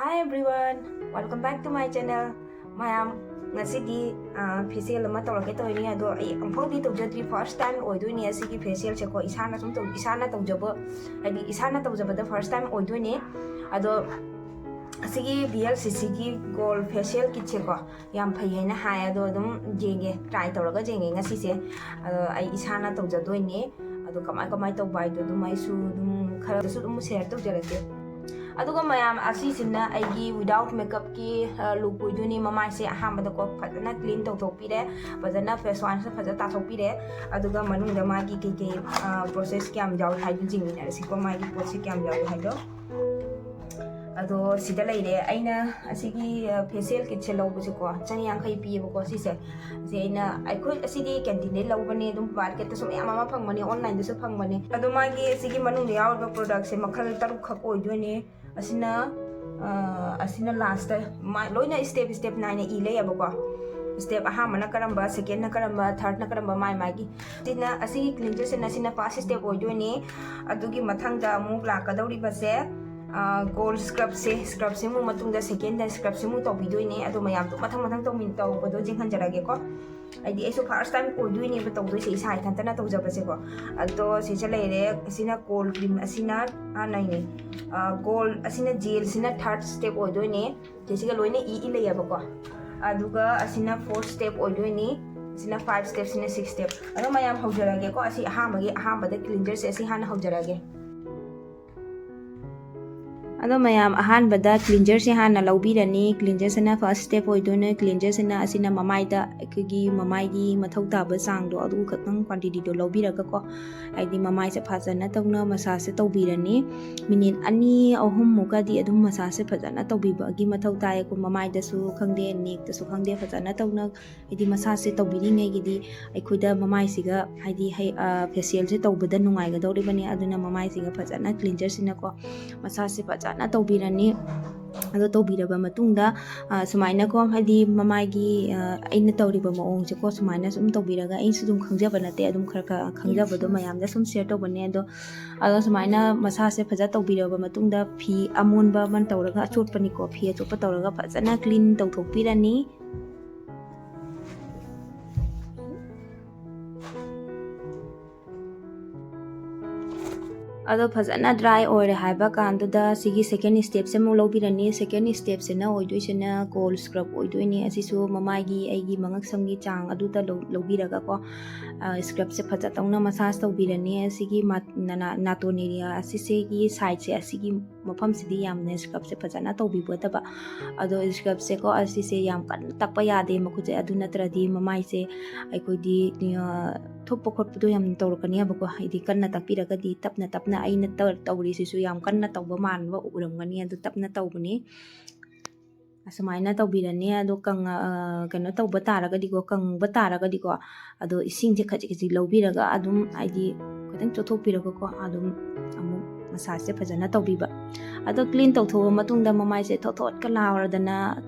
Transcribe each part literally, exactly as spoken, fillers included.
Hi everyone, welcome back to my channel. ꯃꯌꯥꯝ, ꯉꯁꯤꯗꯤ facial ꯑꯃ ꯇꯧꯔꯛꯀꯦ ꯇꯧꯔꯤꯅꯤ꯫ ꯑꯗꯣ ꯑꯩ ꯑꯃꯨꯛꯐꯥꯎꯗꯤ ꯇꯧꯖꯗ꯭ꯔꯤ, ꯐꯥꯔꯁ ꯇꯥꯏꯝ ꯑꯣꯏꯗꯣꯏꯅꯦ ꯑꯁꯤꯒꯤ ꯐꯦꯁꯤꯌꯦꯜꯁꯦꯀꯣ꯫ ꯏꯁꯥꯅ ꯁꯨꯝ ꯇꯧ ꯏꯁꯥꯅ ꯇꯧꯖꯕ ꯍꯥꯏꯗꯤ ꯏꯁꯥꯅ ꯇꯧꯖꯕꯗ ꯐꯥꯔꯁ ꯇꯥꯏꯝ ꯑꯣꯏꯗꯣꯏꯅꯦ꯫ ꯑꯗꯣ ꯑꯁꯤꯒꯤ ꯕꯤ ꯑꯦꯜ ꯁꯤ ꯁꯤꯒꯤ ꯒꯣꯜ ꯐꯦꯁꯤꯌꯦꯜ ꯀꯤꯠꯁꯦꯀꯣ, ꯌꯥꯝ ꯐꯩ ꯍꯥꯏꯅ ꯍꯥꯏ꯫ ꯑꯗꯣ ꯑꯗꯨꯝ ꯌꯦꯡꯒꯦ, ꯇ꯭ꯔꯥꯏ ꯇꯧꯔꯒ ꯌꯦꯡꯒꯦ ꯉꯁꯤꯁꯦ꯫ ꯑꯗꯣ ꯑꯩ ꯏꯁꯥꯅ ꯇꯧꯖꯗꯣꯏꯅꯦ꯫ ꯑꯗꯣ ꯀꯃꯥꯏ ꯀꯃꯥꯏ ꯇꯧꯕ ꯍꯥꯏꯗꯣ ꯑꯗꯨꯝ ꯑꯩꯁꯨ ꯑꯗꯨꯝ ꯈꯔꯗꯁꯨ ꯑꯗꯨꯝ ꯁꯦꯌꯔ ꯇꯧꯖꯔꯛꯀꯦ꯫ ꯑꯗꯨꯒ ꯃꯌꯥꯝ, ꯑꯁꯤꯁꯤꯅ ꯑꯩꯒꯤ ꯋꯤꯗꯥꯎꯠ ꯃꯦꯀꯞꯀꯤ ꯂꯨꯛ ꯑꯣꯏꯗꯣꯏꯅꯤ꯫ ꯃꯃꯥꯏꯁꯦ ꯑꯍꯥꯟꯕꯗꯀꯣ ꯐꯖꯅ ꯀ꯭ꯂꯤꯟ ꯇꯧꯊꯣꯛꯄꯤꯔꯦ, ꯐꯖꯅ ꯐꯦꯁ ꯋꯥꯁꯁꯨ ꯐꯖꯅ ꯇꯥꯊꯣꯛꯄꯤꯔꯦ꯫ ꯑꯗꯨꯒ ꯃꯅꯨꯡꯗ ꯃꯥꯒꯤ ꯀꯩꯀꯩ ꯄ꯭ꯔꯣꯁꯦꯁ ꯀꯌꯥꯝ ꯌꯥꯎꯏ ꯍꯥꯏꯗꯣ ꯌꯦꯡꯃꯤꯟꯅꯔꯁꯤꯀꯣ, ꯃꯥꯒꯤ ꯄꯣꯠꯁꯦ ꯀꯌꯥꯝ ꯌꯥꯎꯏ ꯍꯥꯏꯗꯣ꯫ ꯑꯗꯣ ꯁꯤꯗ ꯂꯩꯔꯦ꯫ ꯑꯩꯅ ꯑꯁꯤꯒꯤ ꯐꯦꯁꯤꯌꯦꯜ ꯀꯤꯠꯁꯦ ꯂꯧꯕꯁꯦꯀꯣ, ꯆꯅꯤꯌꯥꯡꯈꯩ ꯄꯤꯌꯦꯕꯀꯣ ꯁꯤꯁꯦ꯫ ꯁꯤ ꯑꯩꯅ, ꯑꯩꯈꯣꯏ ꯑꯁꯤꯗꯤ ꯀꯦꯟꯇꯤꯟꯗꯩ ꯂꯧꯕꯅꯦ, ꯑꯗꯨꯝ ꯃꯥꯔꯀꯦꯠꯇꯁꯨ ꯃꯌꯥꯝ ꯑꯃ ꯐꯪꯕꯅꯦ, ꯑꯣꯟꯂꯥꯏꯟꯗꯁꯨ ꯐꯪꯕꯅꯦ꯫ ꯑꯗꯣ ꯃꯥꯒꯤ ꯁꯤꯒꯤ ꯃꯅꯨꯡꯗ ꯌꯥꯎꯔꯤꯕ ꯄ꯭ꯔꯣꯗꯛꯁꯦ ꯃꯈꯜ ꯇꯔꯨꯛ ꯈꯛ ꯑꯣꯏꯗꯣꯏꯅꯦ꯫ ꯑꯁꯤꯅ ꯑ, ꯑꯁꯤꯅ ꯂꯥꯁꯇ, ꯂꯣꯏꯅ ꯁ꯭ꯇꯦꯞ ꯁ꯭ꯇꯦꯞ ꯅꯥꯏꯅ ꯏ ꯂꯩꯌꯦꯕꯀꯣ꯫ ꯁ꯭ꯇꯦꯞ ꯑꯍꯥꯟꯕꯅ ꯀꯔꯝꯕ, ꯁꯦꯀꯦꯟꯅ ꯀꯔꯝꯕ, ꯊꯥꯔꯠꯅ ꯀꯔꯝꯕ, ꯃꯥꯏ ꯃꯥꯒꯤ꯫ ꯁꯤꯅ, ꯑꯁꯤꯒꯤ ꯀ꯭ꯂꯤꯟꯖꯔꯁꯤꯅ, ꯁꯤꯅ ꯐꯥꯔꯁ ꯁ꯭ꯇꯦꯞ ꯑꯣꯏꯗꯣꯏꯅꯦ꯫ ꯑꯗꯨꯒꯤ ꯃꯊꯪꯗ ꯑꯃꯨꯛ ꯂꯥꯛꯀꯗꯧꯔꯤꯕꯁꯦ ꯒꯣꯜ ꯁ꯭ꯀ꯭ꯔꯕꯁꯦ꯫ ꯁ꯭ꯀ꯭ꯔꯕꯁꯦ ꯑꯃꯨꯛ ꯃꯇꯨꯡꯗ ꯁꯦꯀꯦꯟꯗ ꯁ꯭ꯀ꯭ꯔꯕꯁꯦ ꯑꯃꯨꯛ ꯇꯧꯕꯤꯗꯣꯏꯅꯦ꯫ ꯑꯗꯣ ꯃꯌꯥꯝꯗꯣ ꯃꯊꯪ ꯃꯊꯪ ꯇꯧꯃꯤꯟ ꯇꯧꯕꯗꯣ ꯌꯦꯡꯍꯟꯖꯔꯛꯑꯒꯦꯀꯣ꯫ ꯍꯥꯏꯗꯤ ꯑꯩꯁꯨ ꯐꯥꯔꯁ ꯇꯥꯏꯝ ꯑꯣꯏꯗꯣꯏꯅꯦꯕ ꯇꯧꯗꯣꯏꯁꯦ, ꯏꯁꯥ ꯏꯊꯟꯇꯅ ꯇꯧꯖꯕꯁꯦꯀꯣ꯫ ꯑꯗꯣ ꯁꯤꯁꯦ ꯂꯩꯔꯦ꯫ ꯑꯁꯤꯅ ꯀꯣꯜ ꯀ꯭ꯔꯤꯝ, ꯑꯁꯤꯅ ꯍꯥꯟꯅꯩꯅꯦ꯫ ꯒꯣꯜ, ꯑꯁꯤꯅ ꯖꯦꯜꯁꯤꯅ ꯊꯥꯔꯠ ꯁ꯭ꯇꯦꯞ ꯑꯣꯏꯗꯣꯏꯅꯦ꯫ ꯁꯤꯁꯤꯒ ꯂꯣꯏꯅ ꯏ ꯏ ꯂꯩꯌꯦꯕꯀꯣ꯫ ꯑꯗꯨꯒ ꯑꯁꯤꯅ ꯐꯣꯔ ꯁ꯭ꯇꯦꯞ ꯑꯣꯏꯗꯣꯏꯅꯤ꯫ ꯑꯁꯤꯅ ꯐꯥꯏꯚ ꯁ꯭ꯇꯦꯞ, ꯁꯤꯅ ꯁꯤꯛꯁ ꯁ꯭ꯇꯦꯞ꯫ ꯑꯗꯣ ꯃꯌꯥꯝ ꯍꯧꯖꯔꯒꯦꯀꯣ꯫ ꯑꯁꯤ ꯑꯍꯥꯟꯕꯒꯤ, ꯑꯍꯥꯟꯕꯗ ꯀ꯭ꯂꯤꯟꯖꯔꯁꯦ ꯑꯁꯤ ꯍꯥꯟꯅ ꯍꯧꯖꯔꯒꯦ꯫ ꯑꯗꯣ ꯃꯌꯥꯝ, ꯑꯍꯥꯟꯕꯗ ꯀ꯭ꯂꯤꯟꯖꯔꯁꯦ ꯍꯥꯟꯅ ꯂꯧꯕꯤꯔꯅꯤ꯫ ꯀ꯭ꯂꯤꯟꯖꯔꯁꯤꯅ ꯐꯥꯔꯁ ꯁ꯭ꯇꯦꯞ ꯑꯣꯏꯗꯣꯏꯅꯦ꯫ ꯀ꯭ꯂꯤꯟꯖꯔꯁꯤꯅ, ꯑꯁꯤꯅ ꯃꯃꯥꯏꯗ ꯑꯩꯈꯣꯏꯒꯤ ꯃꯃꯥꯏꯒꯤ ꯃꯊꯧ ꯇꯥꯕ ꯆꯥꯡꯗꯣ ꯑꯗꯨ ꯈꯛꯇꯪ ꯀ꯭ꯋꯥꯟꯇꯤꯇꯤꯗꯣ ꯂꯧꯕꯤꯔꯒꯀꯣ, ꯍꯥꯏꯗꯤ ꯃꯃꯥꯏꯁꯦ ꯐꯖꯅ ꯇꯧꯅ ꯃꯁꯥꯁꯁꯦ ꯇꯧꯕꯤꯔꯅꯤ꯫ ꯃꯤꯅꯤꯠ ꯑꯅꯤ ꯑꯍꯨꯝꯃꯨꯛꯀꯗꯤ ꯑꯗꯨꯝ ꯃꯁꯥꯁꯁꯦ ꯐꯖꯅ ꯇꯧꯕꯤꯕꯒꯤ ꯃꯊꯧ ꯇꯥꯏ꯫ ꯑꯩꯈꯣꯏ ꯃꯃꯥꯏꯗꯁꯨ ꯈꯪꯗꯦ, ꯅꯦꯛꯇꯁꯨ ꯈꯪꯗꯦ, ꯐꯖꯅ ꯇꯧꯅ, ꯍꯥꯏꯗꯤ ꯃꯁꯥꯁꯁꯦ ꯇꯧꯕꯤꯔꯤꯉꯩꯒꯤꯗꯤ ꯑꯩꯈꯣꯏꯗ ꯃꯃꯥꯏꯁꯤꯒ ꯍꯥꯏꯗꯤ ꯍꯩ-, ꯑ, ꯐꯦꯁꯤꯌꯦꯜꯁꯦ ꯇꯧꯕꯗ ꯅꯨꯡꯉꯥꯏꯒꯗꯧꯔꯤꯕꯅꯤ꯫ ꯑꯗꯨꯅ ꯃꯃꯥꯏꯁꯤꯒ ꯐꯖꯅ ꯀ꯭ꯂꯤꯟꯖꯔꯁꯤꯅꯀꯣ ꯃꯁꯥꯁꯁꯦ ꯐꯖꯅ ꯇꯧꯕꯤꯔꯅꯤ꯫ ꯑꯗꯣ ꯇꯧꯕꯤꯔꯕ ꯃꯇꯨꯡꯗ, ꯑ, ꯁꯨꯃꯥꯏꯅꯀꯣ, ꯍꯥꯏꯗꯤ ꯃꯃꯥꯏꯒꯤ, ꯑ, ꯑꯩꯅ ꯇꯧꯔꯤꯕ ꯃꯑꯣꯡꯁꯦꯀꯣ, ꯁꯨꯃꯥꯏꯅ ꯁꯨꯝ ꯇꯧꯕꯤꯔꯒ, ꯑꯩꯁꯨ ꯑꯗꯨꯝ ꯈꯪꯖꯕ ꯅꯠꯇꯦ, ꯑꯗꯨꯝ ꯈꯔ ꯈꯔ ꯈꯪꯖꯕꯗꯣ ꯃꯌꯥꯝꯗ ꯁꯨꯝ ꯁꯤꯌꯔ ꯇꯧꯕꯅꯦ꯫ ꯑꯗꯣ, ꯑꯗꯣ ꯁꯨꯃꯥꯏꯅ ꯃꯁꯥꯁꯦ ꯐꯖ ꯇꯧꯕꯤꯔꯕ ꯃꯇꯨꯡꯗ, ꯐꯤ ꯑꯃꯣꯟꯕ ꯑꯃ ꯇꯧꯔꯒ, ꯑꯆꯣꯠꯄꯅꯤꯀꯣ, ꯐꯤ ꯑꯆꯣꯠꯄ ꯇꯧꯔꯒ ꯐꯖꯅ ꯀ꯭ꯂꯤꯟ ꯇꯧꯊꯣꯛꯄꯤꯔꯅꯤ꯫ ꯑꯗꯣ ꯐꯖꯅ ꯗ꯭ꯔꯥꯏ ꯑꯣꯏꯔꯦ ꯍꯥꯏꯕ ꯀꯥꯟꯗꯨꯗ, ꯁꯤꯒꯤ ꯁꯦꯀꯦꯟ ꯁ꯭ꯇꯦꯞꯁꯦ ꯑꯃꯨꯛ ꯂꯧꯕꯤꯔꯅꯤ꯫ ꯁꯦꯀꯦꯟ ꯁ꯭ꯇꯦꯞꯁꯤꯅ ꯑꯣꯏꯗꯣꯏꯁꯤꯅ ꯀꯣꯜ ꯁ꯭ꯀ꯭ꯔꯕ ꯑꯣꯏꯗꯣꯏꯅꯤ꯫ ꯑꯁꯤꯁꯨ ꯃꯃꯥꯏꯒꯤ ꯑꯩꯒꯤ ꯃꯉꯛꯁꯝꯒꯤ ꯆꯥꯡ ꯑꯗꯨꯗ ꯂꯧ-, ꯂꯧꯕꯤꯔꯒꯀꯣ, ꯑ, ꯁ꯭ꯀ꯭ꯔꯕꯁꯦ ꯐꯖ ꯇꯧꯅ ꯃꯁꯥꯖ ꯇꯧꯕꯤꯔꯅꯤ꯫ ꯑꯁꯤꯒꯤ ꯃ-, ꯅꯅꯥ-, ꯅꯥꯇꯣꯟ ꯑꯦꯔꯤꯌꯥ ꯑꯁꯤꯁꯤꯒꯤ ꯁꯥꯏꯗꯁꯦ, ꯑꯁꯤꯒꯤ ꯃꯐꯝꯁꯤꯗꯤ ꯌꯥꯝꯅ ꯁ꯭ꯀ꯭ꯔꯕꯁꯦ ꯐꯖꯅ ꯇꯧꯕꯤꯒꯗꯕ꯫ ꯑꯗꯣ ꯁ꯭ꯀ꯭ꯔꯕꯁꯦꯀꯣ, ꯑꯁꯤꯁꯦ ꯌꯥꯝ ꯀꯟꯅ ꯇꯛꯄ ꯌꯥꯗꯦ ꯃꯈꯨꯠꯁꯦ, ꯑꯗꯨ ꯅꯠꯇ꯭ꯔꯗꯤ ꯃꯃꯥꯏꯁꯦ ꯑꯩꯈꯣꯏꯗꯤ, ꯑ, ꯊꯨꯞꯄ ꯈꯣꯠꯄꯗꯣ ꯌꯥꯝ ꯇꯧꯔꯛꯀꯅꯦꯕꯀꯣ꯫ ꯍꯥꯏꯗꯤ ꯀꯟꯅ ꯇꯛꯄꯤꯔꯒꯗꯤ, ꯇꯞꯅ ꯇꯞꯅ, ꯑꯩꯅ ꯇꯧ-, ꯇꯧꯔꯤꯁꯤꯁꯨ ꯌꯥꯝ ꯀꯟꯅ ꯇꯧꯕ ꯃꯥꯟꯕ ꯎꯔꯝꯒꯅꯤ, ꯑꯗꯨ ꯇꯞꯅ ꯇꯧꯕꯅꯤ꯫ ꯑꯁꯨꯃꯥꯏꯅ ꯇꯧꯕꯤꯔꯅꯤ꯫ ꯑꯗꯣ ꯀꯪꯉ-, ꯑ, ꯀꯩꯅꯣ ꯇꯧꯕ ꯇꯥꯔꯒꯗꯤꯀꯣ, ꯀꯪꯕ ꯇꯥꯔꯒꯗꯤꯀꯣ, ꯑꯗꯣ ꯏꯁꯤꯡꯁꯦ ꯈꯖꯤꯛ ꯈꯖꯤꯛ ꯂꯧꯕꯤꯔꯒ ꯑꯗꯨꯝ, ꯍꯥꯏꯗꯤ ꯈꯤꯇꯪ ꯆꯣꯠꯊꯣꯛꯄꯤꯔꯒꯀꯣ, ꯑꯗꯨꯝ ꯑꯃꯨꯛ ꯃꯁꯥꯖꯁꯦ ꯐꯖꯅ ꯇꯧꯕꯤꯕ꯫ ꯑꯗꯣ ꯀ꯭ꯂꯤꯟ ꯇꯧꯊꯣꯛꯑꯕ ꯃꯇꯨꯡꯗ ꯃꯃꯥꯏꯁꯦ ꯊꯣꯠ ꯊꯣꯠꯀ ꯂꯥꯎꯔꯗꯅ,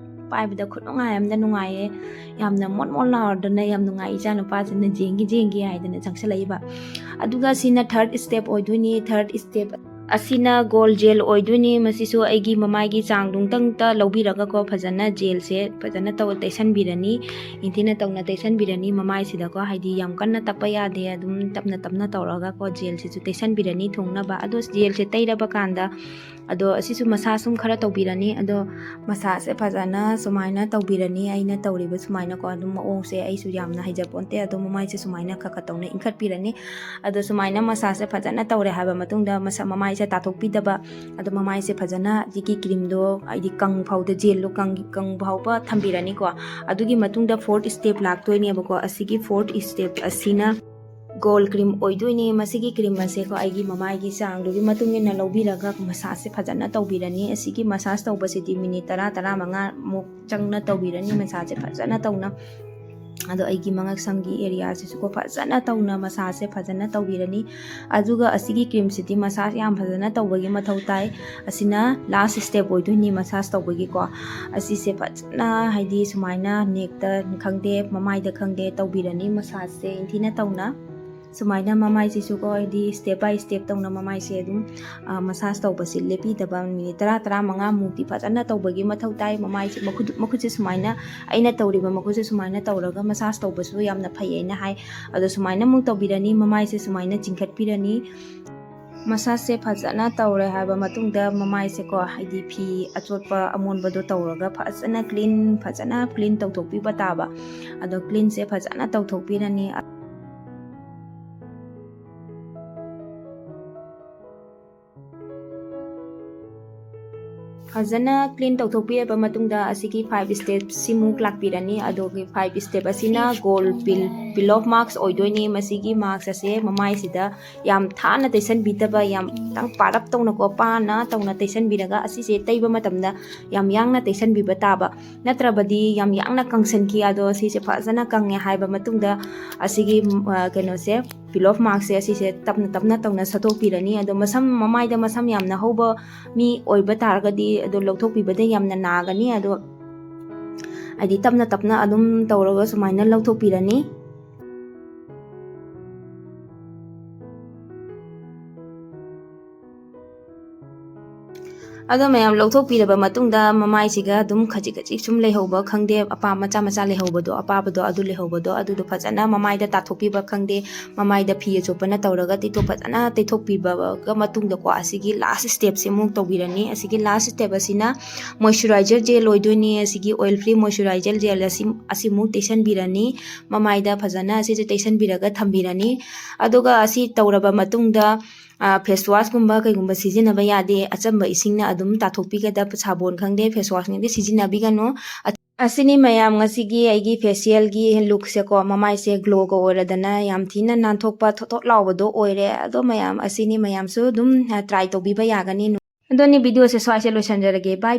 ꯄꯥꯏꯕꯗ ꯈꯨꯅꯨꯡꯉꯥꯏ ꯑꯃꯗ ꯅꯨꯡꯉꯥꯏꯌꯦ, ꯌꯥꯝꯅ ꯃꯣꯟ ꯃꯣꯟ ꯂꯥꯎꯔꯗꯅ, ꯌꯥꯝ ꯅꯨꯡꯉꯥꯏ, ꯏꯆꯥ ꯅꯨꯄꯥꯁꯤꯅ ꯖꯦꯡꯒꯤ ꯖꯦꯡꯒꯤ ꯍꯥꯏꯗꯅ ꯆꯪꯁꯜꯂꯛꯏꯕ꯫ ꯑꯗꯨꯒ ꯁꯤꯅ ꯊꯥꯔꯠ ꯁ꯭ꯇꯦꯞ ꯑꯣꯏꯗꯣꯏꯅꯤ꯫ ꯊꯥꯔꯠ ꯁ꯭ꯇꯦꯞ ꯑꯁꯤꯅ ꯒꯣꯜ ꯖꯦꯜ ꯑꯣꯏꯗꯣꯏꯅꯤ꯫ ꯃꯁꯤꯁꯨ ꯑꯩꯒꯤ ꯃꯃꯥꯏꯒꯤ ꯆꯥꯡꯗꯨꯡꯇꯪꯇ ꯂꯧꯕꯤꯔꯒꯀꯣ, ꯐꯖꯅ ꯖꯦꯜꯁꯦ ꯐꯖꯅ ꯇꯧ-, ꯇꯩꯁꯟꯕꯤꯔꯅꯤ, ꯅꯤꯡꯊꯤꯅ ꯇꯧꯅ ꯇꯩꯁꯟꯕꯤꯔꯅꯤ ꯃꯃꯥꯏꯁꯤꯗꯀꯣ꯫ ꯍꯥꯏꯗꯤ ꯌꯥꯝ ꯀꯟꯅ ꯇꯛꯄ ꯌꯥꯗꯦ, ꯑꯗꯨꯝ ꯇꯞꯅ ꯇꯞꯅ ꯇꯧꯔꯒꯀꯣ ꯖꯦꯜꯁꯤꯁꯨ ꯇꯩꯁꯟꯕꯤꯔꯅꯤ ꯊꯨꯡꯅꯕ꯫ ꯑꯗꯣ ꯖꯦꯜꯁꯦ ꯇꯩꯔꯕ ꯀꯥꯟꯗ, ꯑꯗꯣ ꯑꯁꯤꯁꯨ ꯃꯁꯥꯖ ꯁꯨꯝ ꯈꯔ ꯇꯧꯕꯤꯔꯅꯤ꯫ ꯑꯗꯣ ꯃꯁꯥꯖꯁꯦ ꯐꯖꯅ ꯁꯨꯃꯥꯏꯅ ꯇꯧꯕꯤꯔꯅꯤ, ꯑꯩꯅ ꯇꯧꯔꯤꯕ ꯁꯨꯃꯥꯏꯅꯀꯣ꯫ ꯑꯗꯨꯝ ꯃꯑꯣꯡꯁꯦ ꯑꯩꯁꯨ ꯌꯥꯝꯅ ꯍꯩꯖꯄꯣꯟꯇꯦ, ꯑꯗꯣ ꯃꯃꯥꯏꯁꯦ ꯁꯨꯃꯥꯏꯅ ꯈꯔ ꯈꯔ ꯇꯧꯅ ꯏꯟꯈꯠꯄꯤꯔꯅꯤ꯫ ꯑꯗꯣ ꯁꯨꯃꯥꯏꯅ ꯃꯁꯥꯖꯁꯦ ꯐꯖꯅ ꯇꯧꯔꯦ ꯍꯥꯏꯕ ꯃꯇꯨꯡꯗ, ꯃꯁꯥ, ꯃꯃꯥꯏꯁꯦ ꯇꯥꯊꯣꯛꯄꯤꯗꯕ, ꯑꯗꯣ ꯃꯃꯥꯏꯁꯦ ꯐꯖꯅ ꯍꯧꯖꯤꯛꯀꯤ ꯀ꯭ꯔꯤꯝꯗꯣ ꯍꯥꯏꯗꯤ ꯀꯪ ꯐꯥꯎꯗ, ꯖꯦꯜꯗꯣ ꯀꯪ-, ꯀꯪ ꯐꯥꯎꯕ ꯊꯝꯕꯤꯔꯅꯤꯀꯣ꯫ ꯑꯗꯨꯒꯤ ꯃꯇꯨꯡꯗ ꯐꯣꯔꯠ ꯁ꯭ꯇꯦꯞ ꯂꯥꯛꯇꯣꯏꯅꯦꯕꯀꯣ꯫ ꯑꯁꯤꯒꯤ ꯐꯣꯔꯠ ꯁ꯭ꯇꯦꯞ ꯑꯁꯤꯅ ꯒꯣꯜ ꯀ꯭ꯔꯤꯝ ꯑꯣꯏꯗꯣꯏꯅꯦ꯫ ꯃꯁꯤꯒꯤ ꯀ꯭ꯔꯤꯝ ꯑꯁꯦꯀꯣ ꯑꯩꯒꯤ ꯃꯃꯥꯏꯒꯤ ꯆꯥꯡꯗꯨꯒꯤ ꯃꯇꯨꯡ ꯏꯟꯅ ꯂꯧꯕꯤꯔꯒ ꯃꯁꯥꯖꯁꯦ ꯐꯖꯅ ꯇꯧꯕꯤꯔꯅꯤ꯫ ꯑꯁꯤꯒꯤ ꯃꯁꯥꯖ ꯇꯧꯕꯁꯤꯗꯤ ꯃꯤꯅꯤꯠ ꯇꯔꯥ, ꯇꯔꯥꯃꯉꯥꯃꯨꯛ ꯆꯪꯅ ꯇꯧꯕꯤꯔꯅꯤ ꯃꯁꯥꯖꯁꯦ ꯐꯖꯅ ꯇꯧꯅ꯫ ꯑꯗꯣ ꯑꯩꯒꯤ ꯃꯉꯛꯁꯝꯒꯤ ꯑꯦꯔꯤꯌꯥꯁꯤꯁꯨꯀꯣ ꯐꯖꯅ ꯇꯧꯅ ꯃꯁꯥꯁꯁꯦ ꯐꯖꯅ ꯇꯧꯕꯤꯔꯅꯤ꯫ ꯑꯗꯨꯒ ꯑꯁꯤꯒꯤ ꯀ꯭ꯔꯤꯝꯁꯤꯗꯤ ꯃꯁꯥꯁ ꯌꯥꯝ ꯐꯖꯅ ꯇꯧꯕꯒꯤ ꯃꯊꯧ ꯇꯥꯏ꯫ ꯑꯁꯤꯅ ꯂꯥꯁ ꯁ꯭ꯇꯦꯞ ꯑꯣꯏꯗꯣꯏꯅꯤ ꯃꯁꯥꯁ ꯇꯧꯕꯒꯤꯀꯣ꯫ ꯑꯁꯤꯁꯦ ꯐꯖꯅ ꯍꯥꯏꯗꯤ ꯁꯨꯃꯥꯏꯅ ꯅꯦꯛꯇ ꯈꯪꯗꯦ, ꯃꯃꯥꯏꯗ ꯈꯪꯗꯦ, ꯇꯧꯕꯤꯔꯅꯤ ꯃꯁꯥꯁꯁꯦ ꯏꯟꯊꯤꯅ ꯇꯧꯅ꯫ ꯁꯨꯃꯥꯏꯅ ꯃꯃꯥꯏꯁꯤꯁꯨꯀꯣ ꯍꯥꯏꯗꯤ ꯁ꯭ꯇꯦꯞ ꯕꯥꯏ ꯁ꯭ꯇꯦꯞ ꯇꯧꯅ ꯃꯃꯥꯏꯁꯦ ꯑꯗꯨꯝ ꯃꯁꯥꯁ ꯇꯧꯕꯁꯦ ꯂꯦꯞꯄꯤꯗꯕ ꯃꯤꯅꯤꯠ ꯇꯔꯥ ꯇꯔꯥꯃꯉꯥꯃꯨꯛꯇꯤ ꯐꯖꯅ ꯇꯧꯕꯒꯤ ꯃꯊꯧ ꯇꯥꯏ꯫ ꯃꯃꯥꯏꯁꯦ ꯃꯈꯨꯠ ꯃꯈꯨꯠꯁꯦ ꯁꯨꯃꯥꯏꯅ, ꯑꯩꯅ ꯇꯧꯔꯤꯕ ꯃꯈꯨꯠꯁꯦ ꯁꯨꯃꯥꯏꯅ ꯇꯧꯔꯒ ꯃꯁꯥꯁ ꯇꯧꯕꯁꯨ ꯌꯥꯝꯅ ꯐꯩ ꯍꯥꯏꯅ ꯍꯥꯏ꯫ ꯑꯗꯣ ꯁꯨꯃꯥꯏꯅ ꯑꯃꯨꯛ ꯇꯧꯕꯤꯔꯅꯤ, ꯃꯃꯥꯏꯁꯦ ꯁꯨꯃꯥꯏꯅ ꯆꯤꯡꯈꯠꯄꯤꯔꯅꯤ꯫ ꯃꯁꯥꯁꯁꯦ ꯐꯖꯅ ꯇꯧꯔꯦ ꯍꯥꯏꯕ ꯃꯇꯨꯡꯗ ꯃꯃꯥꯏꯁꯦꯀꯣ ꯍꯥꯏꯗꯤ ꯐꯤ ꯑꯆꯣꯠꯄ ꯑꯃꯣꯟꯕꯗꯣ ꯇꯧꯔꯒ ꯐꯖꯅ ꯀ꯭ꯂꯤꯟ, ꯐꯖꯅ ꯀ꯭ꯂꯤꯟ ꯇꯧꯊꯣꯛꯄꯤꯕ ꯇꯥꯕ꯫ ꯑꯗꯣ ꯀ꯭ꯂꯤꯟꯁꯦ ꯐꯖꯅ ꯇꯧꯊꯣꯛꯄꯤꯔꯅꯤ꯫ ꯐꯖꯅ ꯀ꯭ꯂꯤꯟ ꯇꯧꯊꯣꯛꯄꯤꯔꯕ ꯃꯇꯨꯡꯗ ꯑꯁꯤꯒꯤ ꯐꯥꯏꯚ ꯁ꯭ꯇꯦꯞꯁꯤꯃꯨꯛ ꯂꯥꯛꯄꯤꯔꯅꯤ꯫ ꯑꯗꯨꯒꯤ ꯐꯥꯏꯚ ꯁ꯭ꯇꯦꯞ ꯑꯁꯤꯅ ꯒꯣꯜ ꯄꯤꯜ, ꯄꯤꯜ ꯑꯣꯐ ꯃꯥꯛꯁ ꯑꯣꯏꯗꯣꯏꯅꯤ꯫ ꯃꯁꯤꯒꯤ ꯃꯥꯛꯁ ꯑꯁꯦ ꯃꯃꯥꯏꯁꯤꯗ ꯌꯥꯝ ꯊꯥꯅ ꯇꯩꯁꯟꯕꯤꯗꯕ, ꯌꯥꯝ ꯈꯤꯇꯪ ꯄꯥꯔꯞ ꯇꯧꯅꯀꯣ ꯄꯥꯅ ꯇꯧꯅ ꯇꯩꯁꯟꯕꯤꯔꯒ ꯑꯁꯤꯁꯦ ꯇꯩꯕ ꯃꯇꯝꯗ ꯌꯥꯝ ꯌꯥꯡꯅ ꯇꯩꯁꯟꯕꯤꯕ ꯇꯥꯕ꯫ ꯅꯠꯇ꯭ꯔꯕꯗꯤ ꯌꯥꯝ ꯌꯥꯡꯅ ꯀꯪꯁꯟꯈꯤ꯫ ꯑꯗꯣ ꯁꯤꯁꯦ ꯐꯖꯅ ꯀꯪꯉꯦ ꯍꯥꯏꯕ ꯃꯇꯨꯡꯗ ꯑꯁꯤꯒꯤ ꯀꯩꯅꯣꯁꯦ, ꯄꯤꯜ ꯑꯣꯐ ꯃꯥꯛꯁꯁꯦ ꯑꯁꯤꯁꯦ ꯇꯞꯅ ꯇꯞꯅ ꯇꯧꯅ ꯁꯠꯇꯣꯛꯄꯤꯔꯅꯤ꯫ ꯑꯗꯣ ꯃꯁꯝ, ꯃꯃꯥꯏꯗ ꯃꯁꯝ ꯌꯥꯝꯅ ꯍꯧꯕ ꯃꯤ ꯑꯣꯏꯕ ꯇꯥꯔꯒꯗꯤ ꯑꯗꯣ ꯂꯧꯊꯣꯛꯄꯤꯕꯗ ꯌꯥꯝꯅ ꯅꯥꯒꯅꯤ꯫ ꯑꯗꯣ ꯍꯥꯏꯗꯤ ꯇꯞꯅ ꯇꯞꯅ ꯑꯗꯨꯝ ꯇꯧꯔꯒ ꯁꯨꯃꯥꯏꯅ ꯂꯧꯊꯣꯛꯄꯤꯔꯅꯤ꯫ ꯑꯗꯣ ꯃꯌꯥꯝ ꯂꯧꯊꯣꯛꯄꯤꯔꯕ ꯃꯇꯨꯡꯗ ꯃꯃꯥꯏꯁꯤꯒ ꯑꯗꯨꯝ ꯈꯖꯤꯛ ꯈꯖꯤꯛ ꯁꯨꯝ ꯂꯩꯍꯧꯕ ꯈꯪꯗꯦ, ꯑꯄꯥ ꯃꯆꯥ ꯃꯆꯥ ꯂꯩꯍꯧꯕꯗꯣ, ꯑꯄꯥꯕꯗꯣ ꯑꯗꯨ ꯂꯩꯍꯧꯕꯗꯣ, ꯑꯗꯨꯗꯣ ꯐꯖꯅ ꯃꯃꯥꯏꯗ ꯇꯥꯊꯣꯛꯄꯤꯕ ꯈꯪꯗꯦ, ꯃꯃꯥꯏꯗ ꯐꯤ ꯑꯆꯣꯠꯄꯅ ꯇꯧꯔꯒ ꯇꯩꯊꯣꯛ-, ꯐꯖꯅ ꯇꯩꯊꯣꯛꯄꯤꯕꯒ ꯃꯇꯨꯡꯗꯀꯣ ꯑꯁꯤꯒꯤ ꯂꯥꯁ ꯁ꯭ꯇꯦꯞꯁꯦ ꯑꯃꯨꯛ ꯇꯧꯕꯤꯔꯅꯤ꯫ ꯑꯁꯤꯒꯤ ꯂꯥꯁ ꯁ꯭ꯇꯦꯞ ꯑꯁꯤꯅ ꯃꯣꯏꯆꯔꯥꯏꯖꯔ ꯖꯦꯜ ꯑꯣꯏꯗꯣꯏꯅꯤ꯫ ꯑꯁꯤꯒꯤ ꯑꯣꯏꯜ ꯐ꯭ꯔꯤ ꯃꯣꯏꯆꯔꯥꯏꯖꯔ ꯖꯦꯜ ꯑꯁꯤ, ꯑꯁꯤꯃꯨꯛ ꯇꯩꯁꯟꯕꯤꯔꯅꯤ꯫ ꯃꯃꯥꯏꯗ ꯐꯖꯅ ꯑꯁꯤꯁꯦ ꯇꯩꯁꯟꯕꯤꯔꯒ ꯊꯝꯕꯤꯔꯅꯤ꯫ ꯑꯗꯨꯒ ꯑꯁꯤ ꯇꯧꯔꯕ ꯃꯇꯨꯡꯗ ꯐꯦꯁ ꯋꯥꯁꯀꯨꯝꯕ ꯀꯩꯒꯨꯝꯕ ꯁꯤꯖꯤꯟꯅꯕ ꯌꯥꯗꯦ꯫ ꯑꯆꯝꯕ ꯏꯁꯤꯡꯅ ꯑꯗꯨꯝ ꯇꯥꯊꯣꯛꯄꯤꯒꯗꯕ, ꯁꯥꯕꯣꯟ ꯈꯪꯗꯦ, ꯐꯦꯁ ꯋꯥꯁ ꯈꯪꯗꯦ, ꯁꯤꯖꯤꯟꯅꯕꯤꯒꯅꯨ꯫ ꯑ-, ꯑꯁꯤꯅꯤ ꯃꯌꯥꯝ ꯉꯁꯤꯒꯤ ꯑꯩꯒꯤ ꯐꯦꯁꯤꯌꯦꯜꯒꯤ ꯂꯨꯛꯁꯦꯀꯣ꯫ ꯃꯃꯥꯏꯁꯦ ꯒ꯭ꯂꯣꯒ ꯑꯣꯏꯔꯗꯅ ꯌꯥꯝ ꯊꯤꯅ ꯅꯥꯟꯊꯣꯛꯄ, ꯊꯣꯠ ꯊꯣꯠ ꯂꯥꯎꯕꯗꯣ ꯑꯣꯏꯔꯦ꯫ ꯑꯗꯣ ꯃꯌꯥꯝ ꯑꯁꯤꯅꯤ, ꯃꯌꯥꯝꯁꯨ ꯑꯗꯨꯝ, ꯑ, ꯇ꯭ꯔꯥꯏ ꯇꯧꯕꯤꯕ ꯌꯥꯒꯅꯤ꯫ ꯑꯗꯨꯅꯤ, ꯚꯤꯗꯤꯑꯣꯁꯦ ꯁ꯭ꯋꯥꯏꯁꯦ ꯂꯣꯏꯁꯤꯟꯖꯔꯒꯦ꯫ ꯕꯥꯏ ꯕꯥꯏ꯫